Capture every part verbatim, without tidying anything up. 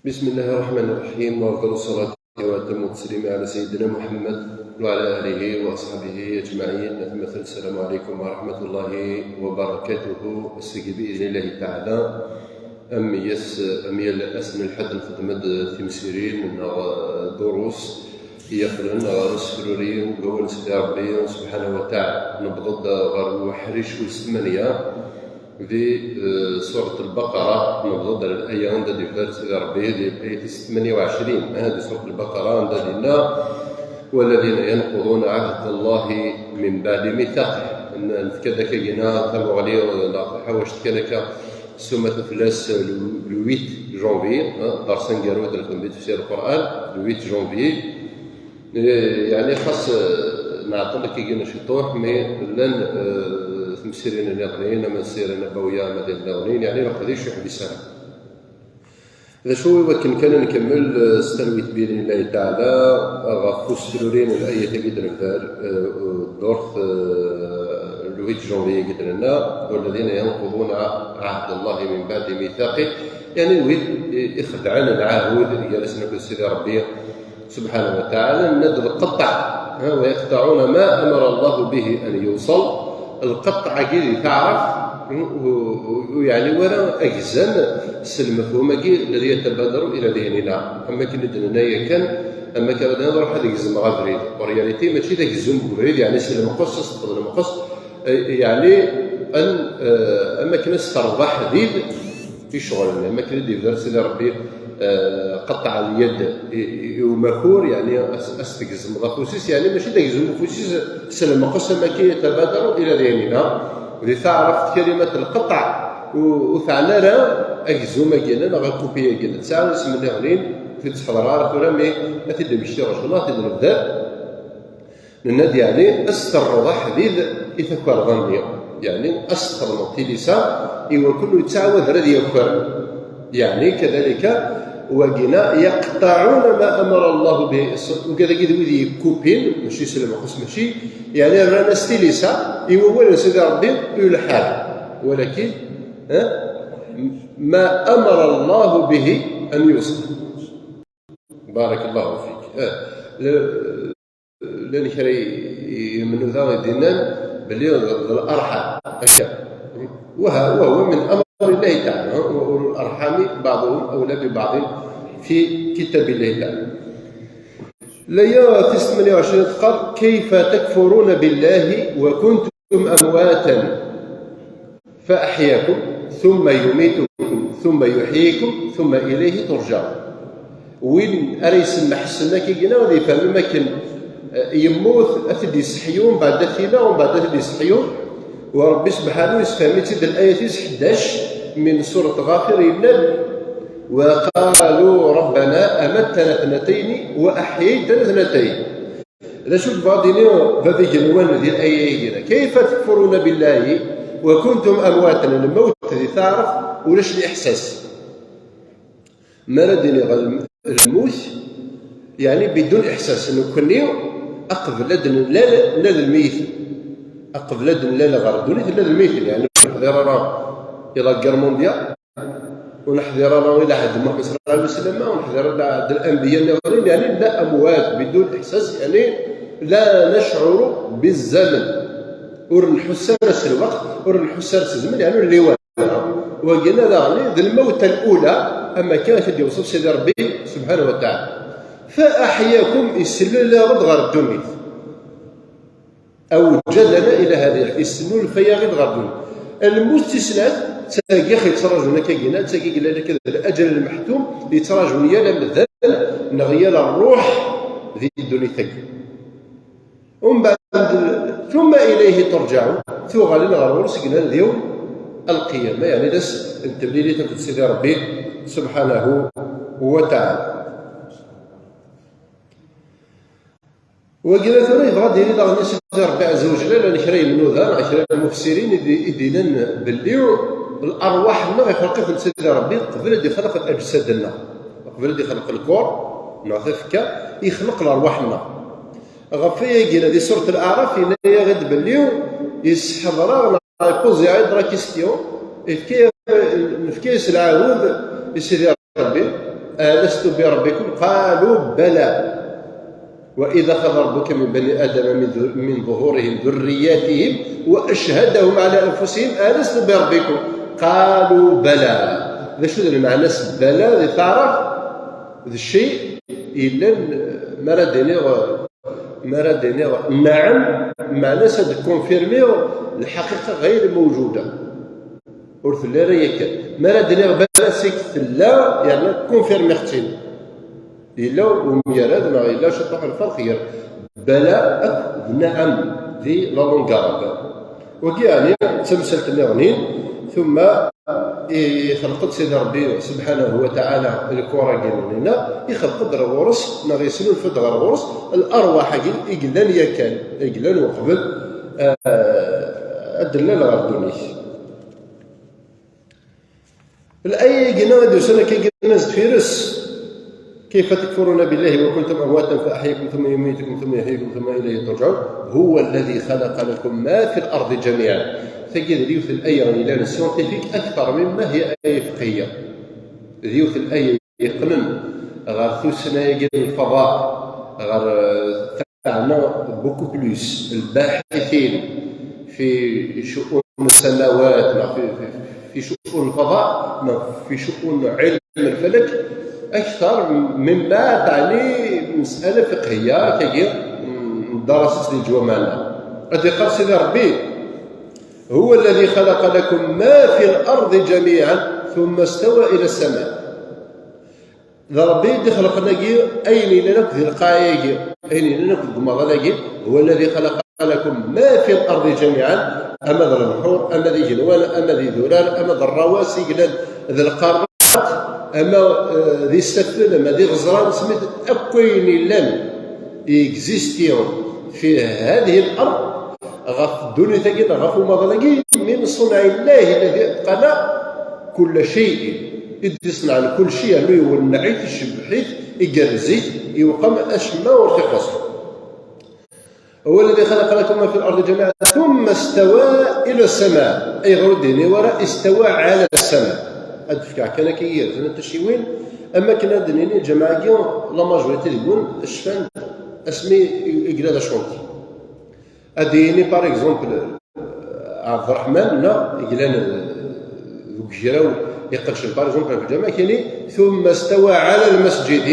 بسم الله الرحمن الرحيم، وأفضل الصلاة وأتم التسليم على سيدنا محمد وعلى آله وأصحابه أجمعين. أثمثل السلام عليكم ورحمة الله وبركاته. Ass-agi بإذن الله تعالى, am yas, am yal ass n lḥedd, nxeddem-d timsirin neɣ, eh, durus i yaqlen ɣer usefruri n wawal n Sidi Ṛebbi subḥanahu wa taɛala. Newweḍ-d ɣer uḥric wis tmanya di, eh, surat Lbaqara, newweḍ-d ɣer laya anda d-yebder Sidi Ṛebbi di layat-is tmanya u ɛecrin, eh, di surat Lbaqara, anda d-yenna: والذين ينقضون عهد الله من بعد ميثاقه. N-, nefka-d akka gina tamuɣli, eh, neɣ taḥawact kan akka, s umata fell-as, eh, le, le huit janvier, eh, ḍers aneggaru i d-nexdem di tefsir Lqur'an, le huit janvier. Eh, yeɛni xas, eh, nɛeṭṭel akka gina ciṭuḥ, mi llan, eh, temsirin nniḍnin, ama d Sira Nabawiyya, ama d nniḍnin, yeɛni leqdic ur yeḥbis ara. D acu i wakken kan ad nkemmel, eh, s talwit بإذن الله تعالى, ɣef usefruri n layat-agi d-nebder, eh, ddurt, eh, le huit janvier-agi d-nenna: والذين ينقضون عهد الله من بعد ميثاقه, yeɛni wid i, ixeddɛen lɛahud gar-asen akked Sidi Ṛebbi subḥanahu wa taɛala, nenna-d lqeṭṭeɛ, ha, ويقطعون ما أمر الله به أن يوصل. Lqeṭṭeɛ-agi di taɛrabt, u, u, u, ur yeɛni wara agzam s lmefhum-agi, الذي يتبادر إلى ذهننا, am akken i d-nenna yakan, am akken ad nruḥ ad gezmeɣ abrid. En réalité, mačči d agzum n ubrid, yeɛni s lemqes, s ṭṭef lemqes, eh, yeɛni an, eh, am akken ad s-terḍeḥ did i ccɣel-nni, am akken i d-yebder Sidi Ṛebbi, eh, قطع اليد i, i, i umakur, yeɛni as, as-tegzmeḍ afus-is, yeɛni mačči d agzum ufus-is s lemqes, am akken يتبادر إلى ذهننا. Di taɛrabt, kalimat lqeṭṭeɛ ur, ur teɛni ara agzum-agi-nni neɣ akupi-agi-nni. Tesɛa isem nniḍen, ur t-id-sḥeḍreɣ ara tura, mi ad t-id-mmektiɣ, ncallah, ad t-id-nebder. Nenna-d, yeɛni, ad s-terreḍ aḥdid i takerḍa-nni. Yeɛni, ad s-txedmeḍ tilisa i wakken ur yettɛawad ara ad yaker. Yeɛni, kadalika, wagina, يقطعون ما أمر الله به. Ugad-agi d wid yekkupin, mačči s lmeqs, mačči, yeɛni, rran-as tilisa i wawal n Sidi Ṛebbi, ur yelḥa ara. Walakin, eh, ما أمر الله به أن يوصل. بارك الله فيك. Eh, le, Llan kra n yimnuda i d-yennan belli d, d larḥam, akka. وه-, وهو من أمر الله تعالى, وأولو الأرحام بعضهم أولى ببعض في كتاب الله تعالى. Laya tis tmenya u ɛecrin teqqar: كيف تكفرون بالله وكنتم أمواتا فأحياكم ثم يميتكم ثم يحييكم ثم إليه ترجعون. Win ara yessemḥessen akka gina, ad yefhem akken, eh, yemmut, ad t-id-yesseḥyu, mbeɛd ad t-ineɣ, mbeɛd ad t-id-yesseḥyu. U Ṛebbi subḥanahu yessefhem-itt-id layat-is ḥdac min surat Ɣafir, yenna-d: وقالوا ربنا أمتنا اثنتين وأحييتنا اثنتين. D acu i yebɣa ad d-yini bab igenwan di laya-agi? كيف تكفرون بالله وكنتم أمواتا. Lmewt di taɛrabt ulac liḥsas. Mi ara d-iniɣ lm-, lmut, yeɛni bidun iḥsas. Nekkni, aqbel ad d-nlal, nella d lmeytin. Aqbel ad d-nlal ɣer ddunit, nella d lmeytin. Yeɛni ur neḥḍir ara i la guerre mondiale, ur neḥḍir ara i lɛehd n Muḥemmed صلى الله عليه وسلم, ur neḥḍir ara i lɛehd n lanbiya nniḍen, yeɛni nella amwat, bidun iḥsas, yeɛni la نشعر بالزمن. Ur nḥuss ara s lweqt, ur nḥuss ara s zzman, yeɛni ur nli wara. Wagi daɣen d lmewta lula, am akka i t-id-yewṣef Sidi Ṛebbi subḥanahu wa taɛala. فأحياكم, yeslullay-aɣ-d ɣer ddunit. أوجدنا إلى هذه الحياة, yesnulfa-yaɣ-id ɣer ddunit. Lmut tis snat, d tagi i yettṛajun akka gina, d tagi i yellan akka d laǧal lmeḥtum, yettṛajun yal amdan neɣ yal ṛṛuḥ di ddunit-agi. Umbeɛd, ثم إليه ترجعون, tuɣalin ɣer ɣur-s deg yal yawm lqiyama, yeɛni d ass n temlilit akked Sidi Ṛebbi subḥanahu wa taɛala. Wagi tura yebɣa ad d-yini daɣen i Sidi Ṛebbi ɛezza wa jalla, llan kra n yimnuda neɣ kra n lmufessirin i d-, i d-yennan belli lerwaḥ-nneɣ ixleq-itent Sidi Ṛebbi qbel ad ixleq leǧsad-nneɣ, qbel ad ixleq lkor neɣ tafekka, ixleq lerwaḥ-nneɣ. Ɣef wayagi, di surat Al-A'raf, yenna-yaɣ-d belli yesseḥḍer-aɣ neɣ iposer-aɣ-d la question, yefka-, nefka-yas lɛahud i Sidi Ṛebbi, ألست بربكم؟ قالوا بلى. وإذ أخذ ربك من بني آدم من ذر-، من ظهورهم ذرياتهم وأشهدهم على أنفسهم ألست بربكم؟ قالوا بلى. D acu d lmeɛna-s bala di taɛrabt? D cci yellan, ma ara d-iniɣ, ma ara d-iniɣ nɛam, meɛna-s ad konfirmiɣ lḥaqiqa ɣayr mewjuda. Ur telli ara yakan. Ma ara d-iniɣ bala, seg tella, yerna konfirmiɣ-tt-in. Yella umgarad neɣ yella ciṭuḥ lferq gar bala akked nɛam di la langue arabe. Wagi yeɛni d tamsalt nniḍen, ثم ixleq-d Sidi Ṛebbi subḥanahu wa taɛala lkura-agi nniḍen, ixleq-d ɣer ɣur-s, neɣ yesnulfa-d ɣer ɣur-s, larwaḥ-agi i yellan yakan, i yellan uqbel, eh, ad d-nlal ɣer ddunit. Laya-agi-nni i d-yusan akka-agi-nni deffir-s: كيف تكفرون بالله وكنتم أمواتا فأحياكم ثم يميتكم ثم يحييكم ثم إليه ترجعون هو الذي خلق لكم ما في الأرض جميعا. Tagi d yiwet n laya yellan scientifique أكثر مما هي آية فقهية. D yiwet n laya yeqqnen ɣer tussna-agi n lfaḍa, ɣer, eh, teɛna beaucoup plus الباحثين في شؤون السماوات، neɣ في، في، في شؤون الفضاء، neɣ في شؤون علم الفلك، أكثر مما تعني مسألة فقهية كي ندرس سيدي الجوامع. غادي يقال سيدي ربي: هو الذي خلق لكم ما في الأرض جميعا ثم استوى إلى السماء. D Ṛebbi i d-ixelqen-agi ayen yellan akk di lqaɛa-agi, ayen yellan akk deg umaḍal-agi. هو الذي خلق لكم ما في الأرض جميعا, ama d lebḥur, ama d igenwan, ama d idurar, ama d ṛṛawas i yellan d lqaṛat, ama, eh, d isaffen, ama d iɣeẓran, semmi-t akk ayen yellan, i existiɣ fi هذه الأرض, ɣef ddunit-agi neɣ ɣef umaḍal-agi, من صنع الله الذي أتقن كل شيء. I d-iṣenɛen kulci, yernu iwenneɛ-it, icebbeḥ-it, igerrez-it, iwqem, acemma ur t-ixuṣṣ. هو الذي خلق لكم ما في الأرض جميعا ثم استوى إلى السماء. Ayɣer ur d-yenni ara استوى على السماء? Ad d-fkeɣ kan akka yir-sen tacciwin, am akken ad d-nini lǧameɛ-agi, la majorité deg-wen cfan asmi i yella d acanti. Ad d-yini, par exemple, Ɛebderreḥman, neɣ i yellan, eh, deg ugraw iqedcen, par exemple, ɣef lǧameɛ, ad k-yini: ثم استوى على المسجد,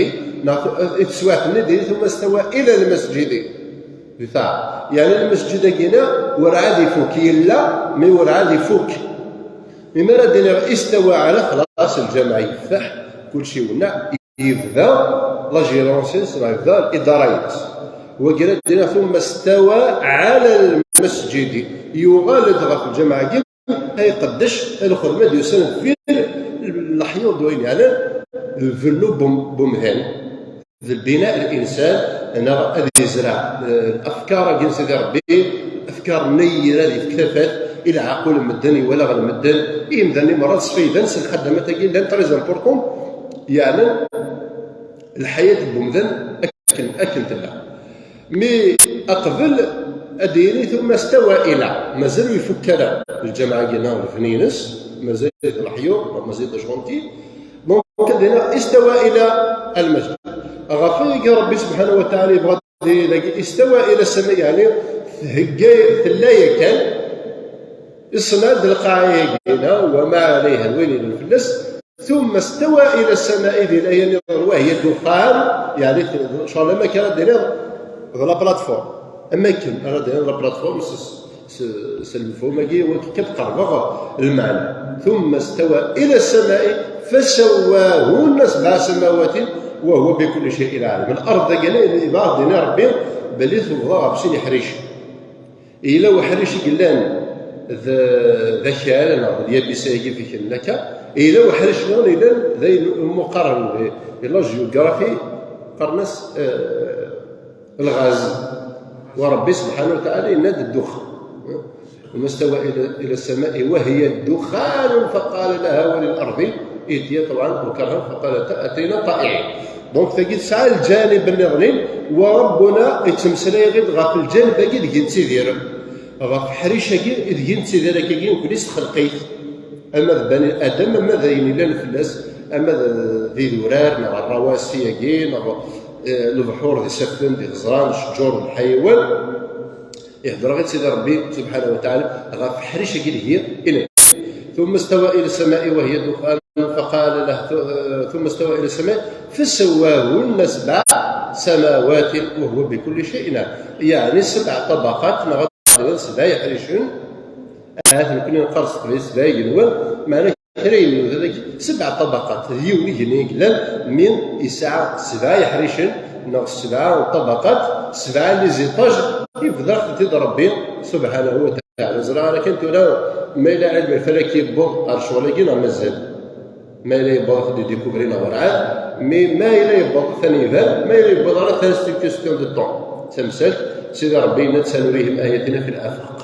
neɣ i teswiɛt-nni ad d-yini: ثم استوى إلى المسجد. Di taɛrabt. Yeɛni lmasǧid-agi-nni werɛad ifuk, yella, mi werɛad ifuk. Mi ara d-iniɣ استوى على, xlaṣ, lǧameɛ yefteḥ, kulci iwenneɛ, yebda la gérance-ines, neɣ yebda l'idara-ines. Wagi ara d-iniɣ ثم استوى على المسجد, yuɣal-d ɣef lǧameɛ-agi, ay qeddec lxedma d-yusan deffir leḥyuḍ d wayen yeɛnan lbennu n umdan. D bina l-insan, neɣ ad yezreɛ, eh, afkar-agi n Sidi Ṛebbi, afkar-nni i ira ad yefk tafat i leɛqul n medden, i walaɣ n medden, i yimdanen merra, s fayda-nsen, lxeddamat-agi llan très important, yeɛnan lḥayat n umdan akken, akken tella. Mi aqbel ad d-yini ثم استوى إلى, mazal ur ifuk ara lǧameɛ-agi neɣ lebni-ines, mazal-it leḥyuḍ, mazal-it acanti. Donc, ad d-iniɣ استوى إلى المسجد. Ɣef wayagi Ṛebbi subḥanahu wa taɛala yebɣa ad d-yini dagi استوى إلى السماء, yeɛni thegga, tella yakan, iṣenɛ-d lqaɛa-agi-nni, وما عليها, d wayen yellan fell-as, ثم استوى إلى السماء, di laya-nni, وهي الدخان, yeɛni, ccɣel am akken ara d-iniḍ d la plateforme. Am akken ara d-iniḍ la plateforme s, s, s, s lmefhum-agi, wagi kan qerbeɣ lmeɛna. ثم استوى إلى السماء فسواهن سبع سماوات وهو بكل شيء عليم. Lard-agi-nni, yebɣa ad d-yini Ṛebbi belli tebḍa ɣef sin iḥricen. Yella uḥric i yellan d, d akal, neɣ d lyabisa-agi fiken akka. Yella uḥric nniḍen yellan d ayen umi qqaren, di, di la géographie, qqaren-as, eh, lɣaz. Wa Ṛebbi subḥanahu wa taɛala yenna-d ddux. وما استوى إلى، إلى السماء وهي دخان فقال لها وللأرض ائتيا طوعا أو كرها قالتا أتينا طائعين. Donc, tagi tesɛa lǧanib nniḍen, wa Ṛebbuna yettmeslay-aɣ-id ɣef lǧanib-agi deg i nettidir, ɣef ḥric-agi deg i nettidir, akkagi nekni s texleq-it, ama d bani Adam, ama d ayen yellan fell-as, ama d, d idurar, neɣ rrawasi-agi, neɣ, eh, lebḥur d isaften d iɣeẓran, ccǧur d lḥayawan. Ihder-aɣ-d Sidi Ṛebbi subḥanahu wa taɛala ɣef ḥric-agi deg-i, ثم استوى إلى السماء وهي دخان فقال له، ثم استوى إلى السماء فسواهن سبع سماوات وهو بكل شيء عليم. Yeɛni sebɛ ṭabaqat, neɣ ad d-iniḍ sebɛa yeḥricen. Ahat nekkni neqqar s teqbaylit sebɛa igenwan, meɛna kra yennuda dagi, sebɛa ṭabaqat, d yiwen igenni i yellan, mi yesɛa sebɛa yeḥricen, neɣ sebɛa ṭabaqat, sebɛa les étages, yebda-ɣ-tent-id Ṛebbi subḥanahu wa taɛala. Ẓriɣ ara kan tura ma yella ɛilm lfalak yewweḍ ɣer ccɣel-agi neɣ mazal. Ma yella yewweḍ ad t-id-découvrir neɣ werɛad, mais ma yella yewweḍ, atan iban, ma yella yewweḍ ara, c'est une question de temps. D tamsalt, Sidi Ṛebbi yenna-d: سنريهم آياتنا في الآفاق.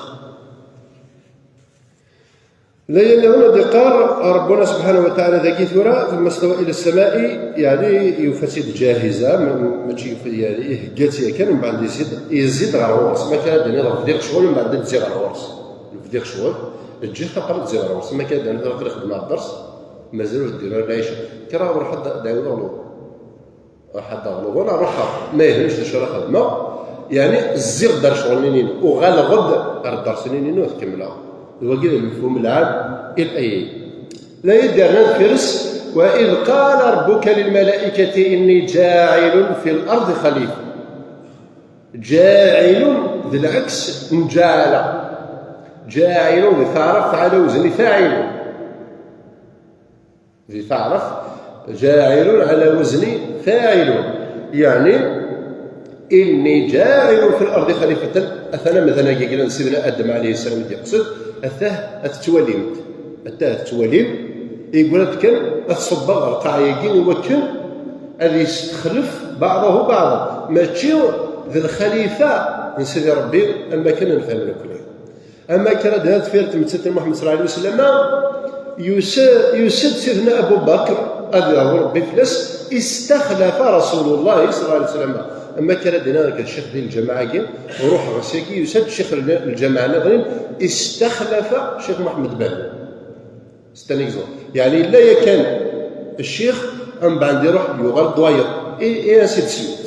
D ayen nniḍen ad d-iqqar Ṛebbuna subḥanahu wa taɛala dagi tura, ثم استوى إلى السماء, yeɛni yufa-tt-id ǧahiza, ma-, mačči yufa, yeɛni ihegga-tt yakan, mbeɛd yezzi-d, yezzi-d ɣer ɣur-s. Ma kan ad d-iniḍ bdiɣ ccɣel, mbeɛd ad d-zziɣ ɣer ɣur-s. Bdiɣ ccɣel, ǧǧiɣ-t, aql-i ad d-zziɣ ɣer ɣur-s. Ma kan ad d-iniḍ aql-i xeddmeɣ dders, mazal ur d-ddin ara lɛica. Kker ad ruḥ ad d-, ad d-ɛiwdeɣ luḍu. Ruḥ ad d-aɣ luḍu, neɣ ruḥ, ma yehmec d acu ara xedmeɣ. Yeɛni zziɣ-d ar ccɣel-nni-inu, uɣaleɣ-d ar dders-nni-inu ad kemmleɣ. D wagi d lmefhum lɛam i l-ayat. La yedder ad fires: وإذ قال ربك للملائكة إني جاعل في الأرض خليفة. جاعل d lɛeks n جعل. جاعل di taɛrabt ɛla wezn فاعل. Di taɛrabt, جاعل على وزن فاعل. Yeɛni, إني جاعل في الأرض خليفة. Atan amdan-agi yellan Sidna Adem ɛalayhi ssalam i d-yeqsed, atah ad t-twalimt. Atah ad t-twalim, yeggra-d kan ad ṣubbeɣ ɣer lqaɛa-agi i wakken ad yestexlef بعضه بعضا. Mačči d lxalifa n Sidi Ṛebbi, am wakken nefhem nekkni. Ama kra d-nini tefyirt n tmettant n Muḥemmed ṣalla Llahu ɛalayhi wa sallam, yusa-, yusa-d Sidna Abu Bakr, ad yehwu Ṛebbi fell-as, استخلف رسول الله صلى الله عليه وسلم. Ama kra d-nini nekk d ccix di lǧamaɛ-agi, ruḥeɣ seg-agi, yusa-d ccix n lǧamaɛ nniḍen, استخلف Ccix Muḥemmed Bellu. C'est un exemple. Yeɛni, yella yakan ccix, mbeɛd iruḥ yuɣal d wayeḍ, et, et ainsi de suite.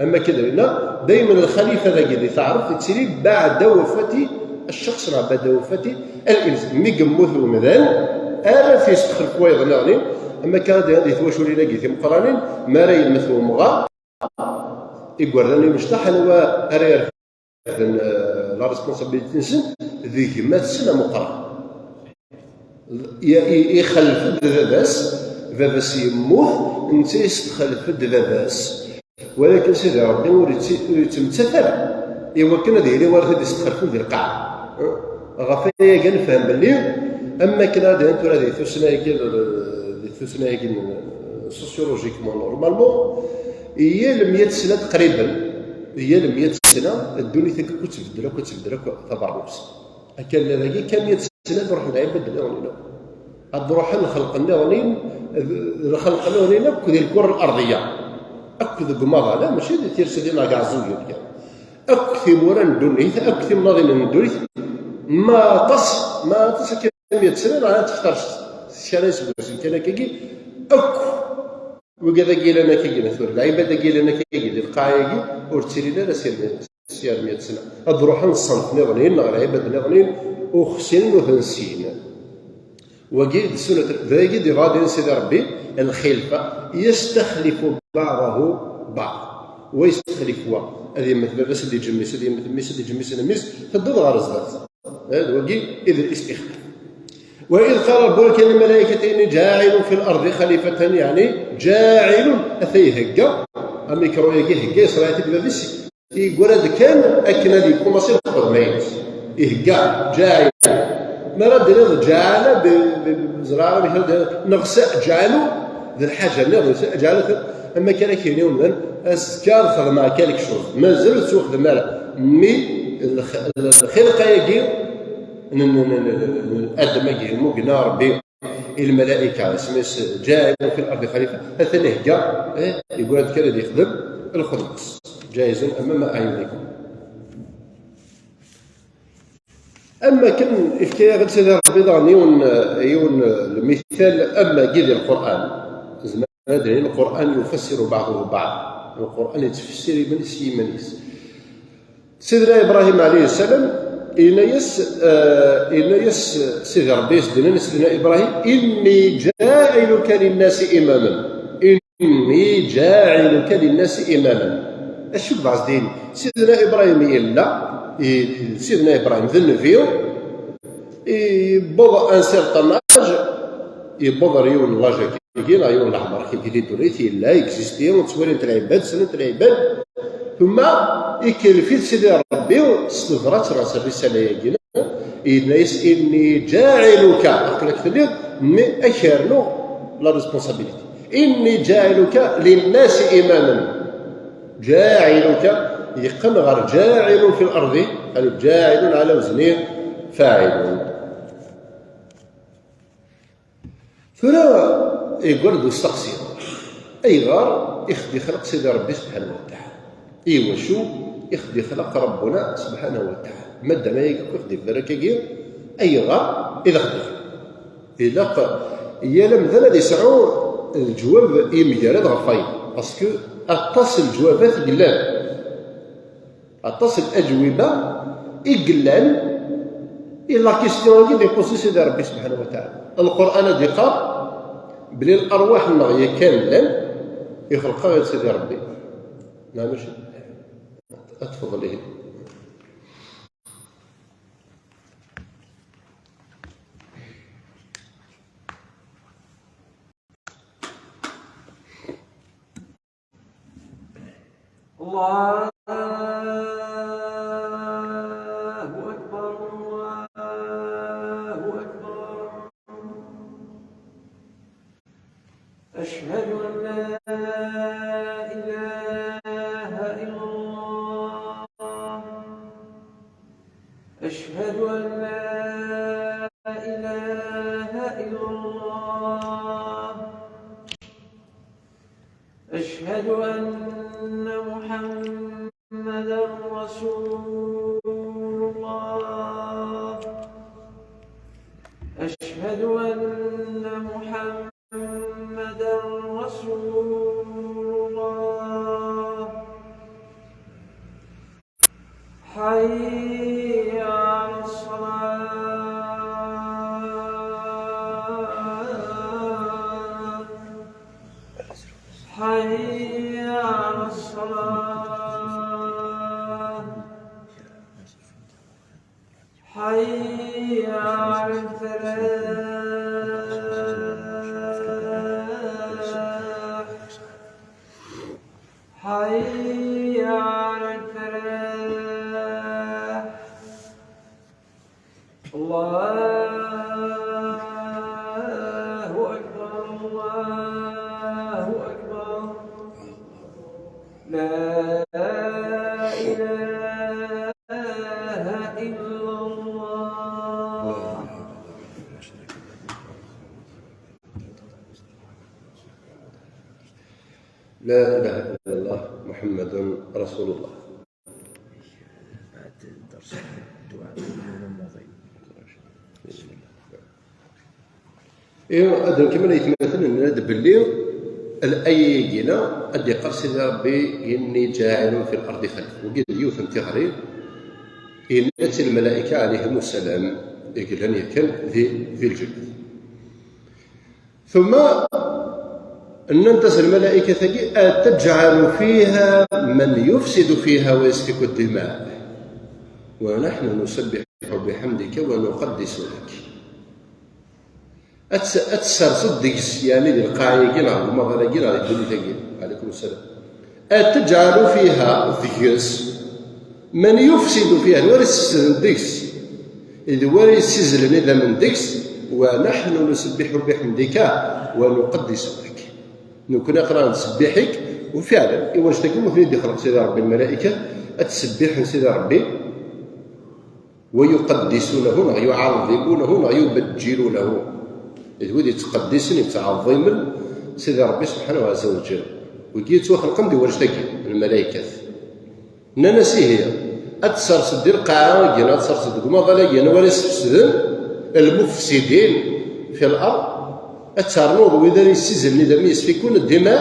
Ama akka d winna, daymen lxalifa dagi di taɛrabt yettili بعد وفاة الشخص neɣ بعد وفاة الإنسان. Mi yemmut umdan, ara t-yestexlef wayeḍ nniḍen. Ama akka di, di twaculin-agi timeqqranin, mi ara yemmet umɣar, igerdan imecṭaḥ, anwa ara yerfden, eh, la responsabilité-nsen? D gma-tsen ameqqran. I-, i-, ixellef-d baba-s, baba-s yemmut, netta yestexlef-d baba-s. Walakin Sidi Ṛebbi ur yetti-, ur yettmettat ara i wakken ad yili wayeḍ ad yestexlfen di lqaɛa. Ɣef wayagi ad nefhem belli, am wakken ara d-iniɣ tura di tussna-agi, di tussna-agi n, sociologiquement, normalement, yal meyya sna taqriben, yal meyya sna, ddunit akk ad tbeddel, akk ad tbeddel, akk tabeṛnust. Akka llan dagi, kan ad tt-, ad ruḥen lɛibad nniḍen akk. Ad ruḥen lxelq nniḍen, lxelq nniḍen akk di lkura n-, arḍiya. Akk deg umaḍal, mačči di tirselin neɣ deg Ɛeẓẓug kan. Akk timura n ddunit, akk timnaḍin n ddunit, ma aṭas, ma aṭas akka mi ad tt-, neɣ ad textar s kra iseggasen kan akkagi, akk wigad-agi yellan akkagi, la tura, lɛibad-agi yellan akkagi, di lqaɛa-agi, ur ttilin ara s yirmi-, s yirmi ad sna. Ad ruḥen ṣṣenf nniḍen, neɣ lɛibad nniḍen, ur xsin, ur ten-ssin. Wagi d ssunet, d ayagi d iḍaden Sidi Ṛebbi, lxilfa, yestaxlifu baɛḍahu baɛḍ. Wa yestaxlif wa. Ad yemmet baba-s, ad iǧem mmi-s, ad yemmet mmi-s, ad iǧem mmi-s, ad iǧem mmi-s, teddiḍ ɣer zdat. Eh, d wagi i d listixlaf. وإذ قال ربك للملائكة إني جاعل في الأرض خليفة، يعني جاعل, ata ihegga, amikru-agi ihegga, yesra-t-id baba-s, yeggra-d kan akken ad yekkumaṣi lxedma-ines. Ihegga, جاعل. Mi ara d-tiniḍ جعل, b-, b-, ẓriɣ amek ara d-, neɣ سأجعل, d lḥaǧa nniḍen, سأجعل, am wakken ad k-yini umdan, azekka ad xedmeɣ quelque chose. Mazal ur tettwaxdem ara. Mi lx-, lxilqa-agi, n, n, n, n, n Adem-agi, lmugna Ṛebbi i lmalayka, isem-is جاعل في الأرض خليفة, atan ihegga, eh, yeggra-d kan ad yexdem lxedma-s. جاهز أمام أعينكم. Am wakken ifka-yaɣ-d Sidi Ṛebbi daɣen yiwen, yiwen lmital am wagi di Lqur'an. ad d-nini Lqur'an yufassiru ba'duhu ba'd. Lqur'an yettfessir iman-is s yiman-is. Sidna Ibrahim alayhi ssalam, yenna-yas, eh, yenna-yas Sidi Ṛebbi, as-d-yenna Sidna Ibrahim: "Inni ja'iluka linnasi imaman." "Inni ja'iluka linnasi imaman." Acu i yebɣa ad s-d-yini? Sidna Ibrahim yella, i-, Sidna Ibrahim d nnbi, yewweḍ un certain âge, yewweḍ ɣer yiwen n l'âge-agi, neɣ yiwen n leɛmer-agi di ddunit, yella, existi, ttwalin-t lɛibad, ssnen-t lɛibad, ثم ikelf-it Sidi Ṛebbi s tebrat ɣer rrisala-agi, yenna-yas: "Inni ja'iluka", aql-ak telliḍ, mais ad k-rnuɣ la responsabilité. "Inni ja'iluka linnasi imaman." Ja'iluka, yeqqen ɣer ja'ilun fil ardi, yani ja'ilun ala wazni fa'ilun. Tura, yeggar-d usteqsi: ayɣer i ɣ-d-ixleq Sidi Ṛebbi subḥanahu wa taɛala? I wacu i ɣ-d-ixleq Ṛebbuna subḥanahu wa taɛala? Madam ayagi akk i ɣ-d-ibarek agi, ayɣer i d ɣ-d-ixleq? Ilaq yal amdan ad yesɛu lǧwab yemgarad ɣef wayeḍ, parce que aṭas n lǧwabat i yellan. Aṭas n leǧwiba i yellan i la question-agi d-iposi Sidi Ṛebbi subḥanahu wa taɛala. Lqur'an ad d-iqqar belli lerwaḥ-nneɣ yakan llan, ixleq-aɣ-id Sidi Ṛebbi. Neɣ mačči? Ad tfeḍel ihi. الله أكبر، الله أكبر. أشهد أن لا إله إلا الله. أشهد أن لا إله إلا الله. أشهد أن محمدا رسول الله. أشهد أن محمدا رسول الله. حي على الصلاة. حي على الصلاة. حي على الفلاح. حي على الفلاح. الله أكبر، الله أكبر. لا إله إلا الله. لا إله إلا الله محمد رسول الله. بعد درس الدعاء اليوم الماضي. Ihi, ad nkemmel aytmaten, nenna-d belli al-aya-agi-na ad d-iqqar Sidi Ṛebbi: "Inni jaa'ilun fil ardi xalifa." Wagi d yiwet n tiɣri, yenna-tt i lmalayka ɛalayhimu ssalam, i yellan yakan di, di lǧennet. ثم nnant-as lmalaykat-agi: "أتجعل فيها من يفسد فيها ويسفك الدماء ونحن نسبح بحمدك ونقدس لك." Ad ts-, ad tesserseḍ deg-s, yeɛni di lqaɛa-agi neɣ deg umaḍal-agi neɣ di ddunit-agi. Ɛalaykum ssalam. "أتجعل فيها", deg-s, "من يفسد فيها", d wara yessefsden deg-s, d wara yessizlen idammen deg-s, "ونحن نسبح بحمدك ونقدس لك." Nekkni aql-aɣ nettṣebbiḥ-ik, u fiɛlan, i wanect-agi umi ten-id-ixleq Sidi Ṛebbi, lmalaykat, ad ttṣebbiḥen Sidi Ṛebbi, "ويقدسونه", neɣ "يعظمونه" neɣ "يبجلونه". D wid yettqeddisen, yettɛeḍḍimen Sidi Ṛebbi subḥanahu ɛazza wa jall. Wigi yettwaxelqen di wanect-agi, lmalaykat. Nnan-as: "Ihi, ad tesserseḍ di lqaɛa-agi, ad tesserseḍ deg umaḍal-agi, anwa ara yesfesden, المفسدين في الأرض, Ad ternuḍ wid ara yessizlen idammen yesfikun dima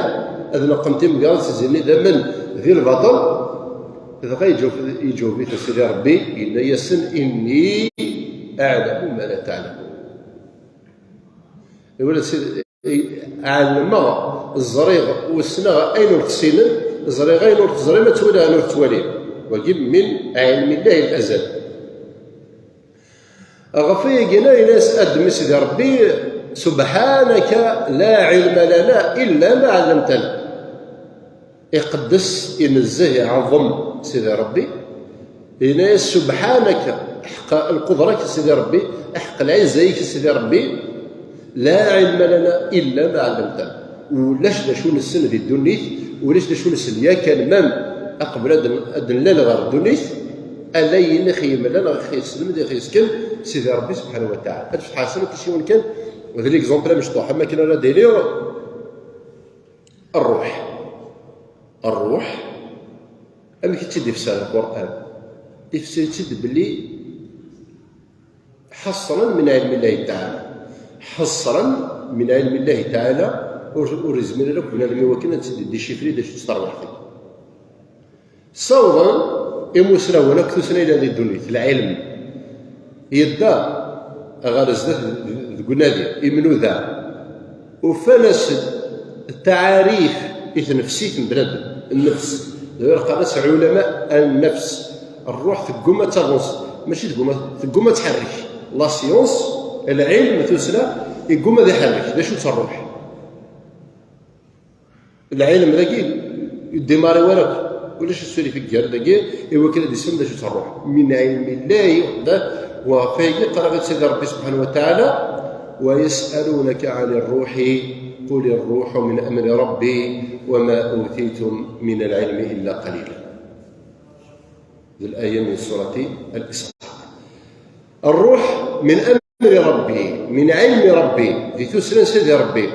ad neqqen timegreḍ, ssizlen idammen di lbaṭel. Dɣa yeǧaweb-iten Sidi Ṛebbi, yenna-yasen: "Inni aɛlamu ma la taɛlamun." Iwala Sidi, ɛelmeɣ, ẓriɣ, u ssneɣ ayen ur tessinem, ẓriɣ ayen ur teẓrim, ad twaliɣ ayen ur tettwalim. Wagi min ɛilmi Llahi l-azal. Ɣef wayagi-nni, yenna-yas Adem i Sidi Ṛebbi: "Subḥanaka la ɛilma lana illa ma ɛellamtana." Iqeddes, inezzeh, iɛeḍḍem Sidi Ṛebbi. Yenna-yas: "Subḥanak", ḥeqq lqudra-k a Sidi Ṛebbi, ḥeqq lɛizza-ik a Sidi Ṛebbi, "la ɛilma lana illa ma ɛellamtana." Ulac d acu nessen di ddunit, ulac d acu nessen yakan, mam aqbel ad n-, ad nlal ɣer ddunit, ala ayen i ɣ-yemlan, i ɣ-yesselmed, i ɣ-yesken Sidi Ṛebbi subḥanahu wa taɛala. Ad fetḥeɣ-asen aṭas yiwen kan, d l'exemple amecṭuḥ, am akken ara d-iliɣ, ṛṛuḥ. Ṛṛuḥ, amek i tt-id-ifsar Lqur'an? Ifsar-itt-id belli حصرا من علم الله تعالى. حصرا من علم الله تعالى، ur, ur izmir ara akk bnadem i wakken ad tt-id-idicifri d acu-tt terwiḥt-agi. Ssawḍen imusnawen akk tussna yellan di ddunit, lɛilm, yedda ɣer zdat deg unadi, imnuda, ufan-as taɛarif i tnefsit n bnadem, nnefs. Dɣa qqaren-as ɛulama nnefs. Ṛṛuḥ tegguma ad tavansi, mačči tegguma, tegguma ad tḥerrek. La science, lɛilm, tussna, yegguma ad iḥerrek. D acu-tt ṛṛuḥ? Lɛilm dagi, ur yeddimari wara akk. Ulac asurif i iger dagi, i wakken ad isem d acu-tt ṛṛuḥ. Min ɛilmi Llahi weḥdah, wa ɣef wayagi qqareɣ-it Sidi Ṛebbi subḥanahu wa taɛala: "ويسألونك عن الروح قل الروح من أمر ربي وما أوتيتم من العلم إلا قليلا." D laya min surati Al-Isra. Ṛṛuḥ min amri Ṛebbi, min ɛilmi Ṛebbi, di tussna n Sidi Ṛebbi.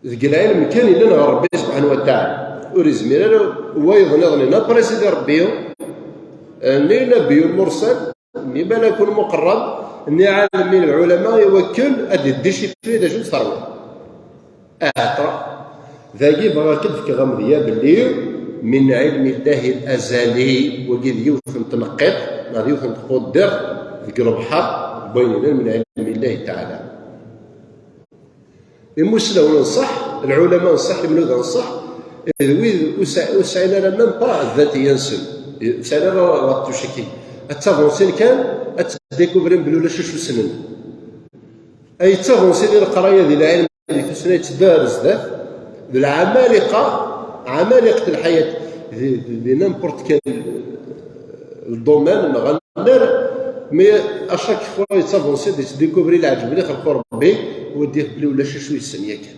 Deg lɛilm kan yellan ɣer Ṛebbi subḥanahu wa taɛala. Ur izmir ara wayeḍ nniḍen, ni après Sidi Ṛebbi, ni Nabiyul Mursal, ni Malakul Muqerrab, ni ɛalem min lɛulama, i wakken ad iddicifri d acu-tt terwiḥt. Ahat. Dagi bɣiɣ ad k-d-fkeɣ amedya belli min ɛilmi Llahi l-azali, wagi d yiwet n tneqqiṭ, neɣ d yiwet n tquddirt deg lebḥer n wayen yellan min ɛilmi Llahi taɛala. Imusnawen n ṣṣeḥ, lɛulama n ṣṣeḥ, imnuda n ṣṣeḥ, d wid ur sɛ-, ur sɛin ara même pas ddatiya-nsen, ur sɛin ara la touche-agi. Ad ttavansin kan, ad ttdikuvrin belli ulac acu ssnen. Ay ttavansin di leqraya, di lɛilm, di tussna, yetteddu ar zdat, d lɛamaliqa, ɛamaliqet lḥayat, di, di, di n'importe quel domaine, neɣ annar, mais à chaque fois yettavansi, yettdikuvri lɛeǧb di xelqu Ṛebbi, u ad yaf belli ulac acu yessen yakan.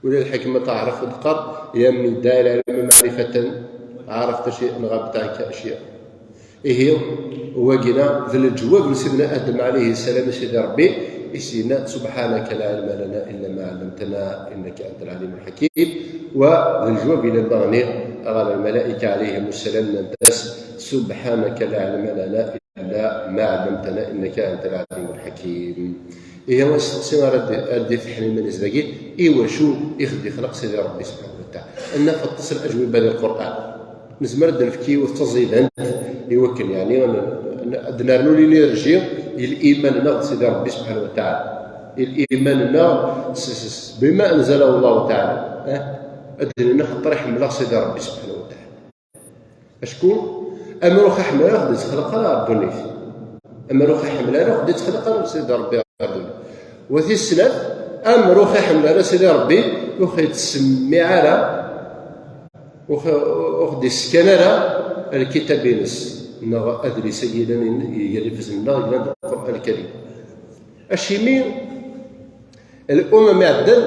Ula d lḥekma taɛrabt ad teqqar: "يا من ادعى العلم معرفة عرفت شيئا غابت عنك أشياء". Ihi, wagina d leǧwab n Sidna Adem ɛalayhi ssalam i Sidi Ṛebbi, i s-yenna: "سبحانك لا علم لنا إلا ما علمتنا إنك أنت العليم الحكيم". Wa d leǧwab yellan daɣen ɣer lmalaika ɛalayhim ssalam, nnant-as: "سبحانك لا علم لنا إلا ما علمتنا إنك أنت العليم الحكيم". Ihi, asteqsi ara d-, ara d-ifeḥlen iman-is dagi, iwacu i ɣ-d-ixleq Sidi Ṛebbi subḥanahu wa taɛala? Ad naf aṭas n leǧwibat di Lqur'an. Nezmer ad d-nefk yiwet d taẓidant i wakken, yeɛni, ad n-, ad d-nernu l'énergie i liman-nneɣ d Sidi Ṛebbi subḥanahu wa taɛala. I liman-nneɣ s, s, s, بما أنزله الله تعالى. Eh? Ad d-nini: "Xaṭer i ḥemmleɣ Sidi Ṛebbi subḥanahu wa taɛala." Acku amrux aḥemmel ur ɣ-d-ittxelaq ara ɣer ddunit. Amrux aḥemmel ara ur ɣ-d-ittxelaq ara Sidi Ṛebbi ɣer ddunit. Wa tis snat, amrux aḥemmel ara Sidi Ṛebbi ur ɣ-yettsemmiɛ ara, ur ɣ-, ur ɣ-d-iskan ara lkitab-ines, neɣ adlis-agi yellan gar ifassen-nneɣ, yellan deg Lqur'an Lkarim. Acimi? Lumam iɛeddan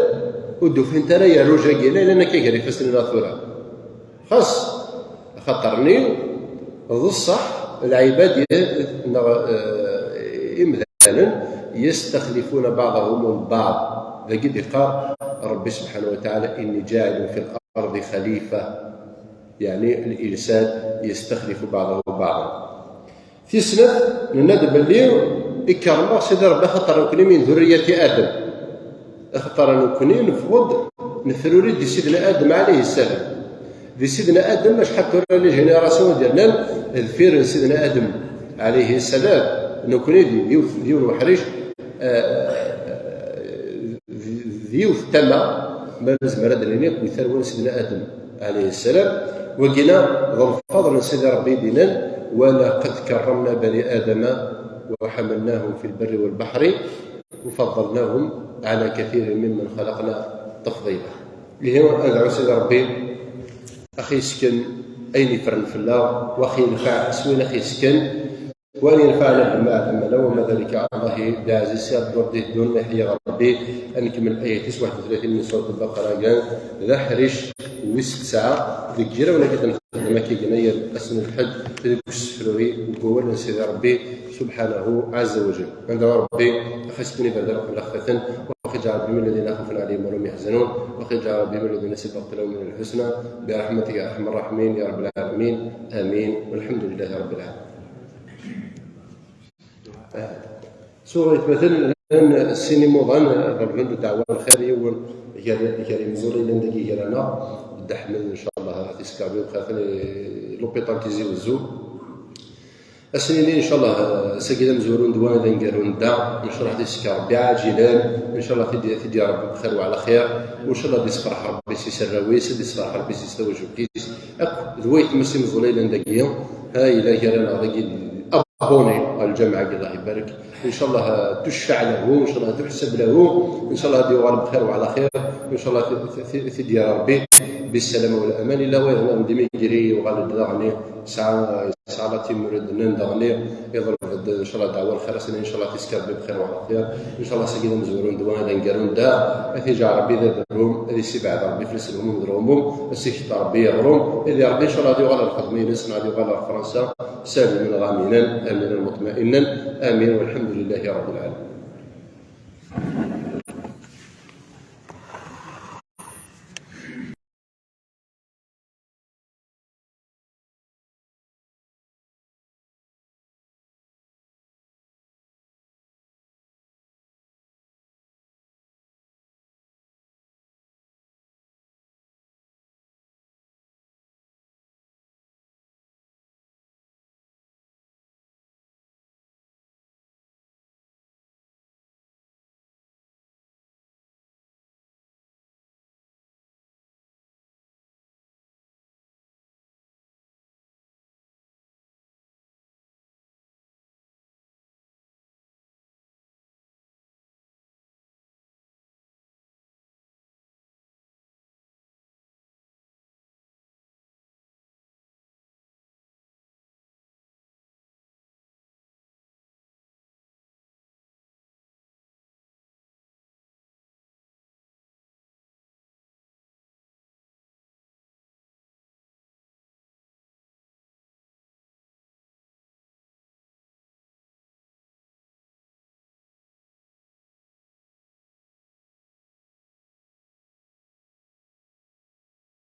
ur d-ufint ara yerruj-agi, la yellan akka gar ifassen-nneɣ tura. Xas, axaṭer-nni, d ṣṣeḥ, lɛibad, neɣ, eh, imdanen, يستخلفون بعضهم بعض. Dagi d-iqqar Ṛebbi subḥanahu wa taɛala: "إني جاعل في الأرض خليفة". Yeɛni, الإنسان يستخلف بعضه بعضا. Tis snat, nenna-d belli ikerrem-aɣ Sidi Ṛebbi, axaṭer nekkni min durriyati Adam. Axaṭer nekkni neffeɣ-d, nefruri-d di Sidna Adam ɛalayhi ssalam. Di Sidna Adam, acḥal tura les générations i d-yernan deffir n Sidna Adam ɛalayhi ssalam, nekkni d yiwet, d yiwen uḥric, eh, d, d yiwet tama, ma nezmer ad d-nini, deg tarwa n Sidna Adam ɛalayhi ssalam. Wagina d lfeḍl n Sidi Ṛebbi i d-yennan: ولقد كرمنا بني آدم وحملناهم في البر والبحر وفضلناهم على كثير ممن خلقنا تفضيلا. Ihi, ad nɛu Sidi Ṛebbi, a ɣ-yessken ayen yeffren fell-aɣ, wa a ɣ-yenfeɛ s wayen a ɣ-yessken, wa a ɣ-yenfeɛ bima ɛellamana, وما ذلك على الله بعزيز. Si Ɛebdu Ṛebbi ddun, ma iḥya Ṛebbi, ad nkemmel ayat-is waḥed u tlatin min Surat Lbaqara, gan d aḥric wis tesɛa, deg yigrawen-agi d-nxeddem akka, gan ayal ass n lḥedd, deg usefruri n wawal n Sidi Ṛebbi, subḥanahu ɛazza wa jall. Ad nɛu Ṛebbi, a ɣ-yessken iberdan qbel a ɣ-faten, وأخرج ربي من الذين خوف عليهم ولا هم يحزنون، وأخرج ربي من الذين سبقت لهم من الحسنى، برحمتك يا أرحم الراحمين يا رب العالمين. آمين، والحمد لله رب العالمين. Suɣ aytmaten, llan sin imuḍan ḍelben-d ddeɛwa n lxir, yiwen gar, gar imẓul yellan dagi gar-aneɣ, Dda Ḥmed, ncallah, a t-yeskeṛ Ṛebbi bxir, atan i l'hôpital Tizi Wezzu. Ad s-nini, ncallah, ass-agi d amezwaru n ddwa, d aneggaru n dda, ncallah ad t-yeskeṛ Ṛebbi ɛaǧilan, ncallah ad t-id-, ad t-id-yerr Ṛebbi bxir wa ɛla xir, ncallah ad yessefreḥ Ṛebbi si s arraw-is, ad yessefreḥ Ṛebbi si s tawacult-is, akk d waytma-s imẓul yellan dagi, ha yella gar-aneɣ dagi, abonné ɣer lǧameɛ-agi, Allah ibarek. Ncallah, eh, tucfaɛ lahu, ncallah tuḥsab lahu, ncallah ad yuɣal bxir wa ɛla xir, ncallah t-, t-, t-, t-id-yerr Ṛebbi bissalama wal aman. Illa wayeḍ nniḍen d imigri, yuɣal-d daɣen, yesɛa, yesɛa la timur d-nnan daɣen, iḍleb-d, ncallah, ddeɛwa lxir, ass-nni, ncallah, ad t-yeskeṛ Ṛebbi bxir wa ɛla xir, ncallah, ass-agi d amezwaru n ddwa, d aneggaru n dda, ad t-iǧɛel Ṛebbi d aberrum, ad yessibɛed Ṛebbi fell-as lhumum d lɣumum, ad s-ikteṛ Ṛebbi iɣrum, ad yerr Ṛebbi, ncallah, ad yuɣal ɣer lxedma-ines, neɣ ad yuɣal ɣer Fransa, سالما غانما، آمنا مطمئنا، آمين، والحمد لله رب العالمين.